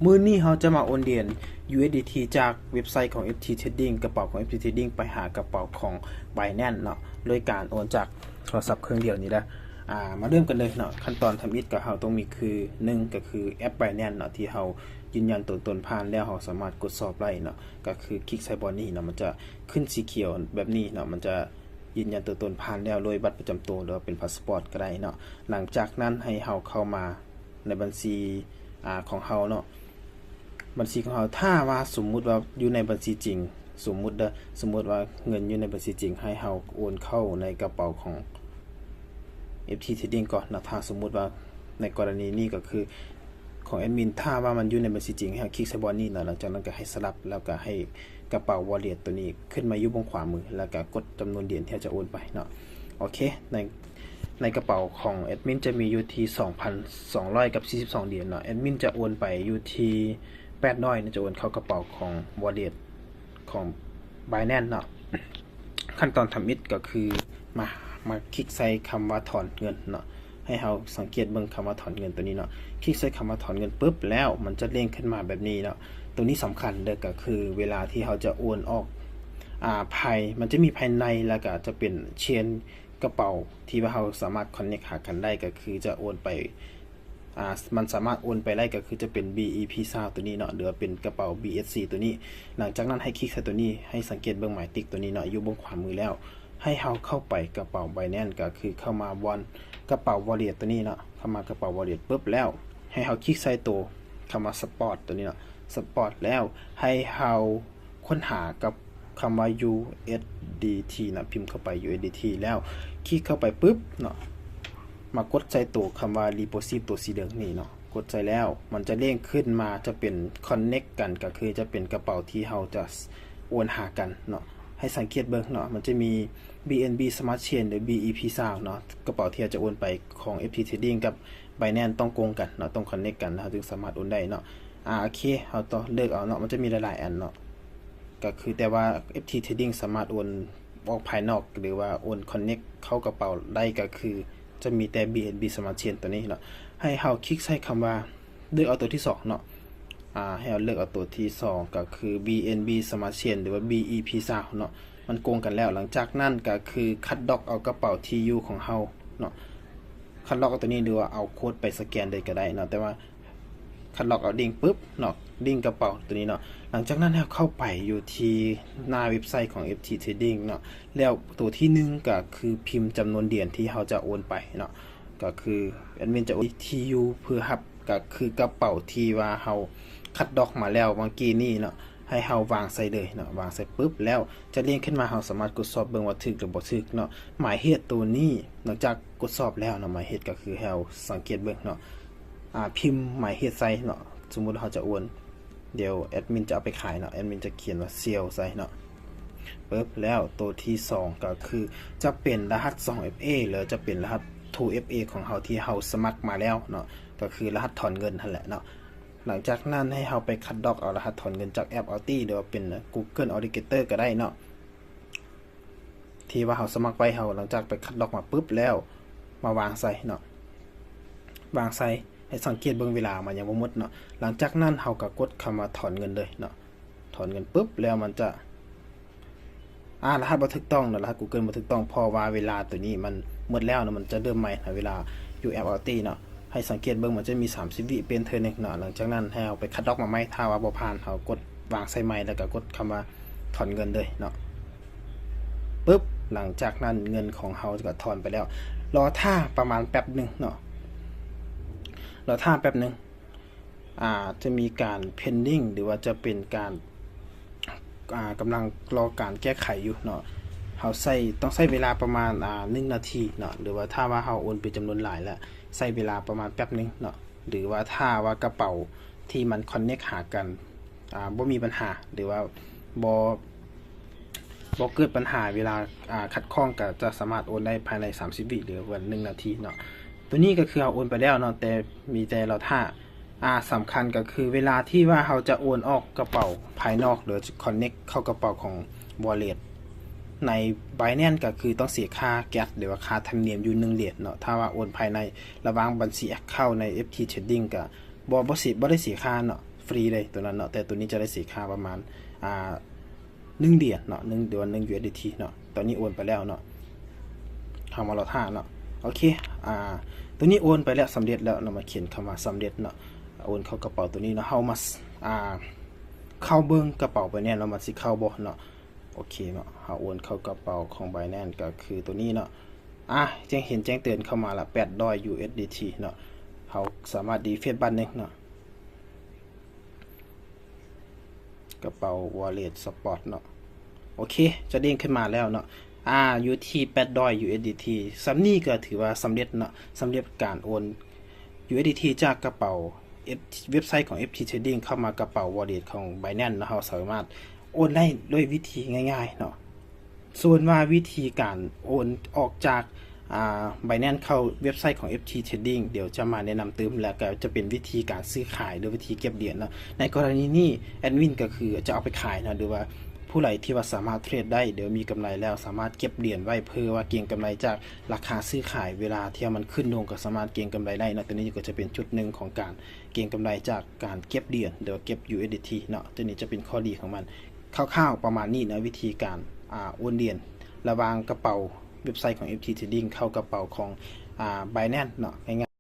ມື້ນີ້ເຮົາຈະມາໂອນຫຼຽນ USDT ຈາກເວັບໄຊຂອງ FT Trading ກະເປົາຂອງ FT Trading ໄປຫາກະເປົາຂອງ Binance ເນາະ ໂດຍການໂອນຈາກໂທລະສັບເຄື່ອງດຽວນີ້ແຫຼະ. ອາ ມາເລີ່ມກັນເລີຍເນາະ. ຂັ້ນຕອນທຳອິດກະເຮົາຕ້ອງມີຄື ໜຶ່ງ ກະຄືແອັບ Binance ເນາະ ທີ່ເຮົາຢືນຢັນຕົວຕົນຜ່ານແລ້ວ ເຮົາສາມາດກວດສອບໄດ້ເນາະ. ກະຄືຄລິກໃສ່ບ່ອນນີ້ເນາະ ມັນຈະຂຶ້ນສີຂຽວແບບນີ້ເນາະ ມັນຈະ ຢືນຢັນຕົວຕົນຜ່ານແລ້ວໂດຍບັດປະຈຳໂຕ ຫຼືວ່າເປັນພາສປອດກະໄດ້ເນາະ. ຫຼັງຈາກນັ້ນໃຫ້ເຮົາເຂົ້າມາໃນບັນຊີ ອາ ຂອງເຮົາເນາະ ບັນຊີຂອງເຮົາ. ຖ້າວ່າສົມມຸດວ່າຢູ່ໃນບັນຊີຈິງ ສົມມຸດເດີ ສົມມຸດວ່າເງິນຢູ່ໃນບັນຊີຈິງ ໃຫ້ເຮົາໂອນເຂົ້າໃນກະເປົາຂອງ FT Trading ກ່ອນເນາະ. ຖ້າສົມມຸດວ່າໃນກໍລະນີນີ້ກະຄືຂອງແອັດມິນ ຖ້າວ່າມັນຢູ່ໃນບັນຊີຈິງ ໃຫ້ເຮົາຄລິກໃສ່ບ່ອນນີ້ເນາະ. ຫຼັງຈາກນັ້ນກະໃຫ້ສະຫຼັບ ແລ້ວກະໃຫ້ ກະເປົາ Wallet ໂຕນີ້ຂຶ້ນມາຢູ່ເບື້ອງຂວາມື ແລ້ວກະກົດຈຳນວນຫຼຽນທີ່ເຮົາຈະໂອນໄປເນາະ. ໂອເຄ ໃນ ໃນກະເປົາຂອງແອັດມິນຈະມີຢູ່ທີ່ສອງພັນສອງຮ້ອຍກັບສີ່ສິບສອງຫຼຽນເນາະ. ແອັດມິນຈະໂອນໄປຢູ່ທີ່ແປດຮ້ອຍເນາະ ຈະໂອນເຂົ້າກະເປົາຂອງ Wallet ຂອງ Binance ເນາະ. ຂັ້ນຕອນທຳອິດກະຄືມາ ມາຄລິກໃສ່ຄຳວ່າຖອນເງິນເນາະ. ໃຫ້ເຮົາສັງເກດເບິ່ງຄຳວ່າຖອນເງິນໂຕນີ້ເນາະ. ຄລິກໃສ່ຄຳວ່າຖອນເງິນປຶບແລ້ວ ມັນຈະເດ້ງຂຶ້ນມາແບບນີ້ເນາະ. ໂຕນີ້ສຳຄັນເດີ ກະຄືເວລາທີ່ເຮົາຈະໂອນອອກ ອາ ພາຍ ມັນຈະມີພາຍໃນ ແລ້ວກະຈະເປັນ chain ກະເປົາທີ່ວ່າເຮົາສາມາດ connect ຫາກັນໄດ້ ກະຄືຈະໂອນໄປ ອາ ມັນສາມາດໂອນໄປໄດ້ ກະຄືຈະເປັນ BEP ຊາວໂຕນີ້ເນາະ ຫຼືວ່າເປັນກະເປົາ BSC ໂຕນີ້. ຫຼັງຈາກນັ້ນໃຫ້ຄລິກໃສ່ໂຕນີ້ ໃຫ້ສັງເກດເບິ່ງໝາຍຕິກໂຕນີ້ເນາະ ຢູ່ເບື້ອງຂວາມືແລ້ວ ໃຫ້ເຮົາເຂົ້າໄປກະເປົາ Binance ກະຄືເຂົ້າມາບ່ອນກະເປົາ Wallet ໂຕນີ້ເນາະ. ເຂົ້າມາກະເປົາ Wallet ປຶບແລ້ວ ໃຫ້ເຮົາຄລິກໃສ່ໂຕຄຳວ່າ Spot ໂຕນີ້ເນາະ Spot ແລ້ວ ໃຫ້ເຮົາຄົ້ນຫາກັບຄຳວ່າ USDT ເນາະ ພິມເຂົ້າໄປ USDT ແລ້ວ ຄລິກເຂົ້າໄປປຶບເນາະ ມາກົດໃສ່ໂຕຄຳວ່າ Deposit ໂຕສີເຫຼືອງນີ້ເນາະ. ກົດໃສ່ແລ້ວ ມັນຈະເດ້ງຂຶ້ນມາ ຈະເປັນ connect ກັນ ກະຄືຈະເປັນກະເປົາທີ່ເຮົາຈະໂອນຫາກັນເນາະ. ໃຫ້ສັງເກດເບິ່ງເນາະ ມັນຈະມີ BNB Smart Chain ຫຼື BEP ຊາວເນາະ ກະເປົາທີ່ເຮົາຈະໂອນໄປຂອງ FT Trading ກັບ Binance ຕ້ອງກົງກັນເນາະ ຕ້ອງ connect ກັນ ເຮົາຈຶ່ງສາມາດໂອນໄດ້ເນາະ. ອາ ໂອເຄ ເຮົາຕໍ່ເລືອກເອົາເນາະ ມັນຈະມີຫຼາຍໆອັນເນາະ ກະຄື ແຕ່ວ່າ FT Trading ສາມາດໂອນອອກພາຍນອກ ຫຼືວ່າໂອນ connect ເຂົ້າກະເປົາໄດ້ ກະຄືຈະມີແຕ່ BNB Smart Chain ໂຕນີ້ເນາະ. ໃຫ້ເຮົາຄລິກໃສ່ຄຳວ່າ ເລືອກເອົາໂຕທີສອງເນາະ ອາ ໃຫ້ເຮົາເລືອກເອົາໂຕທີສອງ ກະຄື BNB Smart Chain ຫຼືວ່າ BEP ຊາວເນາະ ມັນກົງກັນແລ້ວ. ຫຼັງຈາກນັ້ນກະຄືຄັດລອກເອົາກະເປົາທີ່ຢູ່ຂອງເຮົາເນາະ ຄັດລອກເອົາໂຕນີ້ ຫຼືວ່າເອົາໂຄດໄປສະແກນເລີຍກະໄດ້ເນາະ ແຕ່ວ່າຄັດລອກເອົາລິ້ງປຶບເນາະ ລິ້ງກະເປົາໂຕນີ້ເນາະ. ຫຼັງຈາກນັ້ນໃຫ້ເຮົາເຂົ້າໄປຢູ່ທີ່ໜ້າເວັບໄຊຂອງ FT Trading ເນາະ ແລ້ວໂຕທີໜຶ່ງກະຄືພິມຈຳນວນຫຼຽນທີ່ເຮົາຈະໂອນໄປເນາະ ກະຄືແອັດມິນຈະໂອນທີ່ຢູ່ເພື່ອຮັບ ກະຄືກະເປົາທີ່ວ່າເຮົາຄັດລອກມາແລ້ວຫວ່າງກີ້ນີ້ເນາະ ໃຫ້ເຮົາວາງໃສ່ເລີຍເນາະ. ວາງໃສ່ປຶບແລ້ວຈະເດ້ງຂຶ້ນມາ ເຮົາສາມາດກວດສອບເບິ່ງວ່າຖືກ ຫຼືບໍ່ຖືກເນາະ. ໝາຍເຫດໂຕນີ້ ຫຼັງຈາກກວດສອບແລ້ວເນາະ ໝາຍເຫດກະຄືໃຫ້ເຮົາສັງເກດເບິ່ງເນາະ ອາ ພິມໝາຍເຫດໃສ່ເນາະ. ສົມມຸດເຮົາຈະໂອນ ດຽວແອັດມິນຈະເອົາໄປຂາຍເນາະ ແອັດມິນຈະຂຽນວ່າ Sell ໃສ່ເນາະ ປຶບແລ້ວໂຕທີສອງກະຄືຈະເປັນລະຫັດ ສອງ ເອັຟ ເອ ຫຼືຈະເປັນລະຫັດ ທູ ເອັຟ ເອ ຂອງເຮົາທີ່ເຮົາສະໝັກມາແລ້ວເນາະ ກະຄືລະຫັດຖອນເງິນຫັ້ນແຫຼະເນາະ. ຫຼັງຈາກນັ້ນໃຫ້ເຮົາໄປຄັດລອກເອົາລະຫັດຖອນເງິນຈາກແອັບ Alti ຫຼືວ່າເປັນ Google Authenticator ກະໄດ້ເນາະ ທີ່ວ່າເຮົາສະໝັກໄວ້. ເຮົາຫຼັງຈາກໄປຄັດລອກມາປຶບແລ້ວ ມາວາງໃສ່ເນາະ ວາງໃສ່ ໃຫ້ສັງເກດເບິ່ງເວລາ ມັນຍັງບໍ່ໝົດເນາະ. ຫຼັງຈາກນັ້ນເຮົາກະກົດຄຳວ່າຖອນເງິນເລີຍເນາະ ຖອນເງິນປຶບແລ້ວມັນຈະ ອາ ລະຫັດບໍ່ຖືກຕ້ອງເນາະ ລະຫັດ Google ບໍ່ຖືກຕ້ອງ ເພາະວ່າເວລາໂຕນີ້ມັນໝົດແລ້ວເນາະ ມັນຈະເລີ່ມໃໝ່ເນາະ ເວລາຢູ່ແອັບ Alti ເນາະ. ໃຫ້ສັງເກດເບິ່ງ ມັນຈະມີສາມສິບວິເປັນເທື່ອໜຶ່ງເນາະ. ຫຼັງຈາກນັ້ນໃຫ້ເຮົາໄປຄັດລອກມາໃໝ່ ຖ້າວ່າບໍ່ຜ່ານ ເຮົາກົດວາງໃສ່ໃໝ່ ແລ້ວກະກົດຄຳວ່າຖອນເງິນເລີຍເນາະ ປຶບ. ຫຼັງຈາກນັ້ນເງິນຂອງເຮົາກະຖອນໄປແລ້ວ. ລໍຖ້າປະມານແປັບໜຶ່ງເນາະ ລໍຖ້າແປັບໜຶ່ງ ອາ ຈະມີການ pending ຫຼືວ່າຈະເປັນການ ອາ ກຳລັງລໍການແກ້ໄຂຢູ່ເນາະ. ເຮົາໃຊ້ ຕ້ອງໃຊ້ເວລາປະມານ ອາ ໜຶ່ງນາທີເນາະ ຫຼືວ່າຖ້າວ່າເຮົາໂອນເປັນຈຳນວນຫຼາຍລະ ໃຊ້ເວລາປະມານແປັບໜຶ່ງເນາະ. ຫຼືວ່າຖ້າວ່າກະເປົາທີ່ມັນ connect ຫາກັນ ອາ ບໍ່ມີບັນຫາ ຫຼືວ່າບໍ່ ບໍ່ເກີດບັນຫາເວລາ ອາ ຂັດຂ້ອງ ກະຈະສາມາດໂອນໄດ້ພາຍໃນສາມສິບວິ ຫຼືວ່າໜຶ່ງນາທີເນາະ. ໂຕນີ້ກະຄືເຮົາໂອນໄປແລ້ວເນາະ ແຕ່ມີແຕ່ລໍຖ້າ. ອາ ສຳຄັນກະຄືເວລາທີ່ວ່າເຮົາຈະໂອນອອກກະເປົາພາຍນອກ ຫຼື connect ເຂົ້າກະເປົາຂອງ Wallet ໃນ Binance ກະຄືຕ້ອງເສຍຄ່າ gas ຫຼືວ່າຄ່າທຳນຽມຢູ່ໜຶ່ງຫຼຽນເນາະ. ຖ້າວ່າໂອນພາຍໃນລະຫວ່າງບັນຊີ account ໃນ FT Trading ກະບໍ່ ບໍ່ເສຍ ບໍ່ໄດ້ເສຍຄ່າເນາະ ຟຣີເລີຍໂຕນັ້ນເນາະ ແຕ່ໂຕນີ້ຈະໄດ້ເສຍຄ່າປະມານ ອ່າ ໜຶ່ງຫຼຽນເນາະ ໜຶ່ງ ຫຼືວ່າໜຶ່ງ USDT ເນາະ. ຕອນນີ້ໂອນໄປແລ້ວເນາະ ເຮົາມາລໍຖ້າເນາະ. ໂອເຄ ອ່າ ໂຕນີ້ໂອນໄປແລ້ວ ສຳເລັດແລ້ວເນາະ ມາຂຽນຄຳວ່າສຳເລັດເນາະ ໂອນເຂົ້າກະເປົາໂຕນີ້ເນາະ. ເຮົາມາ ອ່າ ເຂົ້າເບິ່ງກະເປົາ Binance ວ່າມັນຊິເຂົ້າບໍ່ເນາະ. ໂອເຄເນາະ ເຮົາໂອນເຂົ້າກະເປົາຂອງ Binance ກໍຄືໂຕນີ້ເນາະ. ອ່າ ແຈ້ງ ເຫັນແຈ້ງເຕືອນເຂົ້າມາລະ ແປດຮ້ອຍ USDT ເນາະ. ເຮົາສາມາດ refresh ບາດໜຶ່ງເນາະ ກະເປົາ Wallet Spot ເນາະ. ໂອເຄ ຈະເດ້ງຂຶ້ນມາແລ້ວເນາະ ອ່າ ຢູ່ທີ່ ແປດຮ້ອຍ USDT ສ່ຳນີ້ກໍຖືວ່າສຳເລັດເນາະ ສຳເລັດການໂອນ USDT ຈາກກະເປົາ F- ເວັບໄຊຂອງ FT Trading ເຂົ້າມາກະເປົາ Wallet ຂອງ Binance ເນາະ. ເຮົາສາມາດໂອນໄດ້ດ້ວຍວິທີງ່າຍໆເນາະ. ສ່ວນວ່າວິທີການໂອນອອກຈາກ ອ່າ Binance ເຂົ້າເວັບໄຊຂອງ FT Trading ດຽວຈະມາແນະນຳຕື່ມ ແລ້ວກໍຈະເປັນວິທີການຊື້ຂາຍ ຫຼື ວິທີເກັບຫຼຽນເນາະ. ໃນກໍລະນີນີ້ ແອດມິນກໍຄືຈະເອົາໄປຂາຍເນາະ ຫຼືວ່າຜູ້ໃດທີ່ວ່າສາມາດເທຣດໄດ້ ດຽວມີກຳໄລແລ້ວ ສາມາດເກັບຫຼຽນໄວ້ ເພື່ອວ່າເກັງກຳໄລຈາກລາຄາຊື້ຂາຍ ເວລາທີ່ວ່າມັນຂຶ້ນລົງ ກໍສາມາດເກັງກຳໄລໄດ້ເນາະ. ຕົວນີ້ກໍຈະເປັນຈຸດໜຶ່ງຂອງການເກັງກຳໄລຈາກການເກັບຫຼຽນ ຫຼືວ່າເກັບ USDT ເນາະ. ຕົວນີ້ຈະເປັນຂໍ້ດີຂອງມັນ ຄ່າວໆປະມານນີ້ເນາະ ວິທີການ ອ່າ ໂອນຫຼຽນລະຫວ່າງກະເປົາເວັບໄຊຂອງ FT Trading ເຂົ້າກະເປົາຂອງ ອ່າ Binance ເນາະ ງ່າຍໆ.